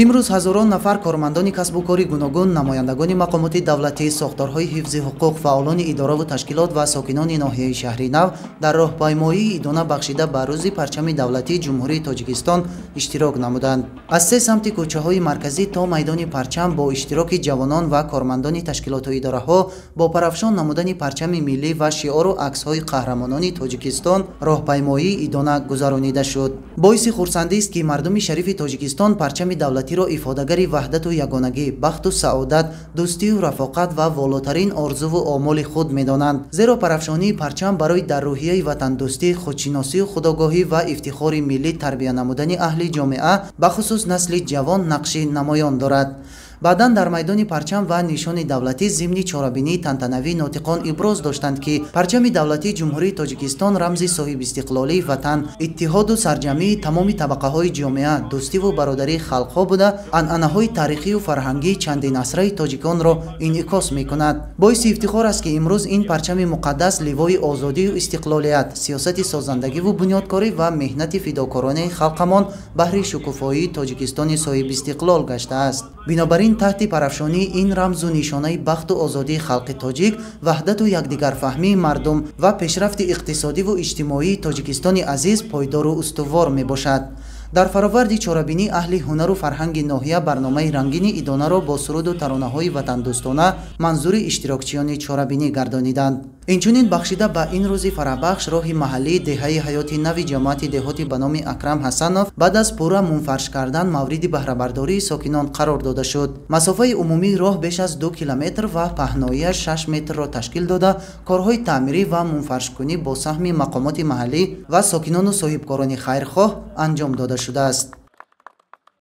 Имрӯз ҳазорон нафар кормандони касбу кори гуногун, намояндагони мақомоти давлатӣ, сохторҳои ҳифзи ҳуқуқ, фаъолони идораву ташкилот ва сокинони ноҳияи Шаҳри Нав дар роҳпаймоии идона бахшида ба рӯзи парчами давлатии Ҷумҳурии Тоҷикистон иштирок намуданд. Аз се самти кӯчаҳои марказӣ то майдони парчам бо иштироки ҷавонон ва кормандони ташкилоту идораҳо бо парафшон намудани парчами миллӣ ва шиору аксҳои қаҳрамонони Тоҷикистон роҳпаймоии идона гузаронида шуд. Боиси хурсандист, ки мардуми шарифи Тоҷикистон парчами давлатиро ифодагари ваҳдату ягонагӣ, бахту саодат, дӯстию рафоқат ва волотарин орзуву омоли худ медонанд. Зеро парафшонии парчам барои дар рӯҳияи ватандӯстӣ, худшиносию худогоҳӣ ва ифтихори миллӣ тарбия намудани аҳли ҷомеа, бахусус насли ҷавон, нақши намоён дорад. Баъдан дар майдони парчам ва нишони давлатӣ зимни чорабинии тантанавӣ нотиқон иброз доштанд, ки парчами давлатии Ҷумҳурии Тоҷикистон рамзи соҳибистиқлолии ватан, иттиҳоду сарҷамъии тамоми табақаҳои ҷомеа, дӯстиву бародарии халқҳо буда, анъанаҳои таърихию фарҳангии чандинасраи тоҷиконро инъикос мекунад. Боиси ифтихор аст, ки имрӯз ин парчами муқаддас ливои озодию истиқлолият, сиёсати созандагиву бунёдкорӣ ва меҳнати фидокоронаи халқамон баҳри шукуфоии Тоҷикистони соҳибистиқлол гаштааст. Бинобар ин таҳти парафшонии ин рамзу нишонаи бахту озодии халқи тоҷик, ваҳдату якдигарфаҳмии мардум ва пешрафти иқтисодиву иҷтимоии Тоҷикистони азиз пойдору устувор мебошад. Дар фароварди чорабинӣ аҳли ҳунару фарҳанги ноҳия барномаи рангини идонаро бо суруду таронаҳои ватандӯстона манзури иштирокчиёни чорабинӣ гардониданд. Инчунин бахшида ба ин рӯзи фараҳбахш роҳи маҳаллии деҳаи Ҳаёти Нави ҷамоати деҳоти ба номи Акрам Ҳасанов баъд аз пурра мунфарш кардан мавриди баҳрабардории сокинон қарор дода шуд. Масофаи умумии роҳ беш аз 2 километр ва паҳноияш 6 метрро ташкил дода, корҳои таъмирӣ ва мунфаршкунӣ бо саҳми мақомоти маҳаллӣ ва сокинону соҳибкорони хайрхоҳ анҷом дода шудааст.